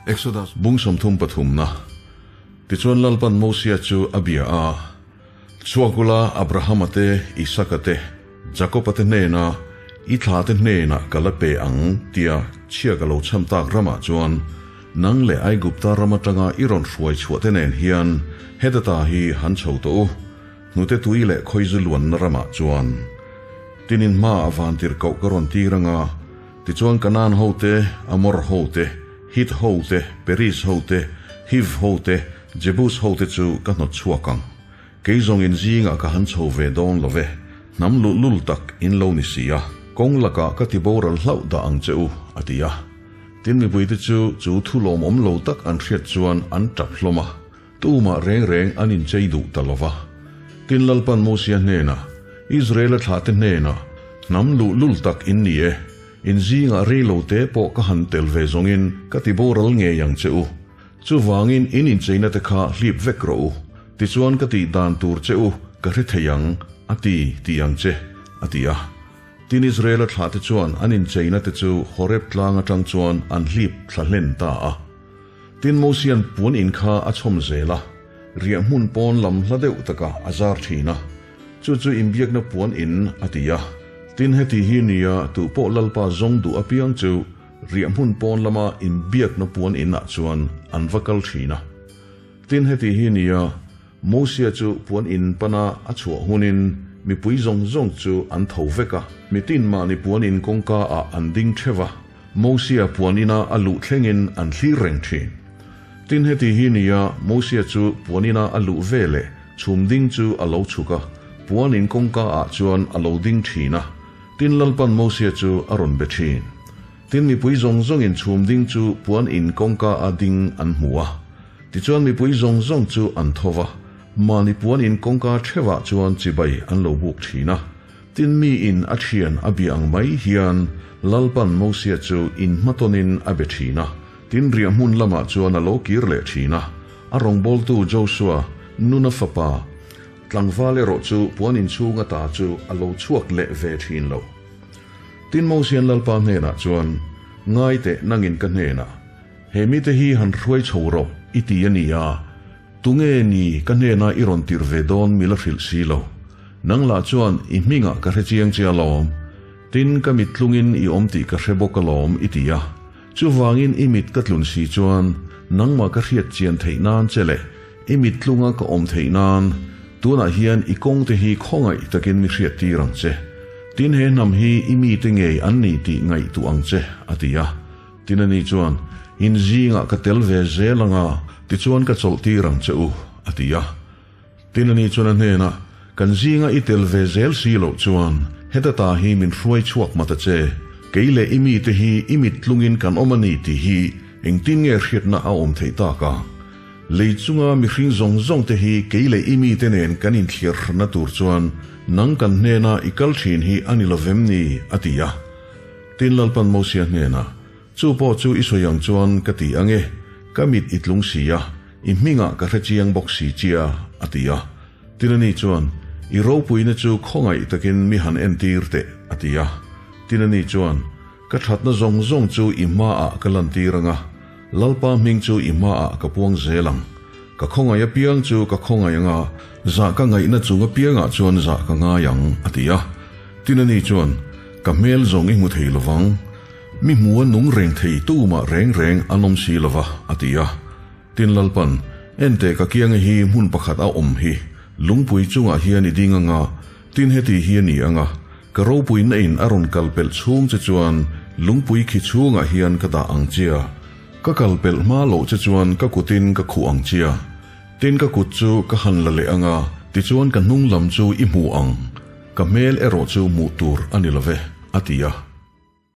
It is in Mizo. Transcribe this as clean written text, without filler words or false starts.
Exodus bung 33 na. Tichuan Lalpan Mosia chu a bia a, Chhuak ula Abrahama te, Isaka te, Jakoba te hnena i thla te hnenah ka la pe ang tia chhia ka lo chham tak ramah chuan nang leh Aigupta ram atanga i rawn hruai chhuah te nen hian heta ta hi han chho tawh u, hnute tui leh khawizu luanna ramah chuan. Tinin hmaah vantirhkoh ka rawn tir anga, tichuan Kanaan hote, Amor hote, Hit hote, Periz hote, Hiv hote, Jebus hote chu ka hnawt chhuak ang. Kei zawng in zingah ka han chho ve dawn lo ve, hnam luhlul tak in lo ni si a, kawng lakah ka ti boral hlauh dah ang che u, a ti a. Tin mipuite chu chu thu lawmawm lo tak an hriat chuan an tap hlawm a, tumah reng reng an inchei duh ta lo va. Tin Lalpan Mosia hnenah, Israela thlahte hnenah, Hnam luhlul tak in ni e, in zingah rei lo te pawh ka han tel ve zawngin ka ti boral ngei ang che u. Chuvangin in incheina te kha hlip vek rawh u, tichuan ka tih dan tur che u ka hre thei ang, a ti, ti ang che, a ti a. Tin Israela thlahte chuan an incheina te chu Horeb tlang atang chuan an hlip thla hlen ta a. Tin Mosian puan in kha a chhawm zel a, riah hmun pawn lam hla deuh takah a zar thin a, chu chu inbiakna puan in a ti a. Tin heti hi nia tupawh Lalpa zawng duh apiang chu Riah hmun pawn lama inbiakna puan inah chuan an va kal thin a. Tin heti hi nia, Mosia chu puan in pana a chhuah hunin mipui zawng zawng chu an tho vek a, mitin mahni puan in kawngka ah an ding theuh a, Mosia puan ina a luh thlengin an thlir reng thin. Tin heti hi nia, Mosia chu puan ina a luh veleh chhum ding chu a lo chhuk a, puan in kawngka ah chuan a lo ding thin a, Tin Lalpan Mosia chu a rawn be thin. Tin mipui zawng zawngin chhum ding chu puan in kawngka a ding an hmu a. Tichuan mipui zawng zawng chu an tho va, mahni puan in kawngka theuhah chuan chibai an lo buk thin a. Tin mi in a thian a bia ang mai hian Lalpan Mosia chu in hmatawnin a be thin a. Tin riah hmun lamah chuan a lo kir leh thin a. A rawngbawltu Josua, Nuna fapa, Tlangval erawh chu puan inchhung ata chu a lo chhuak leh ve thin lo. Tin Mosian Lalpa hnenah chuan, Ngai teh nangin ka hnenah, He mite hi han hruai chho rawh i ti a ni a, tunge ni ka hnena i rawn tirh ve dawn mi la hrilh si lo. Nang lah chuan i hmingah ka hre chiang che alawm, tin ka mit tlungin i awm tih ka hre bawk alawm i ti a. Chuvangin i mit ka tlun si chuan nangmah ka hriat chian theih nan che leh I mittlunga ka awm theih nan, tunah hian i kawngte hi khawngaih takin mi hriat tir ang che. Tin he hnam hi i mite ngei an ni tih ngaihtuah ang che, a ti a. Tin ani chuan, In zingah ka tel ve zel anga, tichuan ka chawlh tir ang che u, a ti a. Tin ani chuan a hnenah, Kan zinga i tel ve zel si loh chuan, heta ta hi min hruai chhuak ma ta che. Kei leh i mite hi i mittlungin kan awm a ni tih hi engtin nge hriatna a awm theih tak a? Lei chunga mihring zawng zawng te hi kei leh i mite nen kan inthliar hranna tur chuan nang kan hnena i kal thin hi a ni lo vem ni? a ti a. Tin Lalpan Mosia hnenah, Chu pawh chu i sawi ang chuan ka ti ang e, ka mit i tlung si a, i hmingah ka hre chiang bawk si chia, a ti a. Tin ani chuan, I ropuina chu khawngaih takin mi han entir teh, a ti a. Tin ani chuan, Ka thatna zawng zawng chu i hmaah ka lantir ang a, Lalpa hming chu i hmaah ka puang zel ang. Ka khawngaih apiang chu ka khawngaih ang a, zah ka ngaihna chung apiangah chuan zah ka ngai ang, a ti a. Tin ani chuan, Ka hmel zawng i hmu thei lovang. Mi hmu a nung reng thei tumah reng reng an awm si lova, a ti a. Tin Lalpan, Enteh ka kianga hi hmun pakhat a awm hi, lungpui chungah hian i ding ang a, tin heti hi a ni ang a, ka ropui na in a rawn kal pelh chhung che chuan lungpui khi chhungah hian ka dah ang chia, ka kal pelh hma loh che chuan ka kutin ka khuh ang chia, tin ka kut chu ka han la leh ang a, tichuan ka hnung lam chu i hmu ang, ka hmel erawh chu hmuh tur a ni lo ve, a ti a.